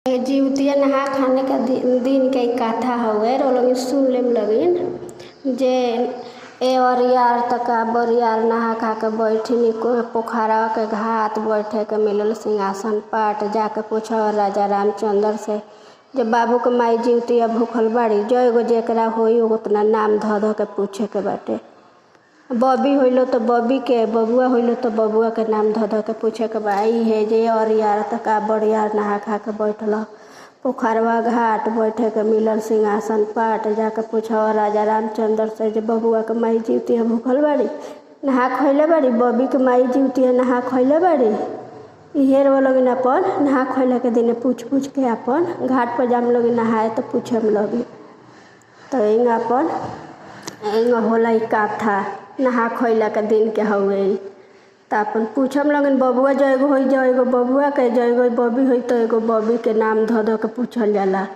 जिउतिया नहा खानेके दिनके ई कथा हउए। लोग सुन लेम लगिन जे ए अरियार त का बरियार नहा खा के बैठनी पोखरा के घाट बैठे के मिलल सिंहासन पाट। जाके पूछो राजा रामचंद्र से जे बाबूके माई जिउतिया भूखल बाड़ी। जयगो जेकरा होई उतना नाम धऽ धऽ के पूछेके बाटे। बबी होइलो तऽ बबीके, बबुआ होइलो तऽ बबुआके नाम धऽ धऽ के पूछेके बा। इहे जे अरियार त का बरियार नहा खा के बैठल पोखरवा घाट बैठेके मिलल सिंहासन पाट। जाके पूछो राजा रामचंद्र से जे बबुआके माई जिउतिया भूखल बाड़ी, नहा खइले बाड़ी, बबीके माई जिउतिया नहा खइले बाड़ी। इहे लोगिन अपन नहा खइलाके दिने पूछ पूछके अपन घाट पर जाम लोगिन नहाए तऽ पूछम लगिन। तऽ एहिमे अपन एहिमे होला ई कथा नहा खइलाके दिनके हउए। तऽ अपन पूछम लगिन बबुआ जयगो होई जयगो बबुआके, जयगो बबी होई तऽ एगो बबीके नाम धऽ धऽ के पूछल जाला।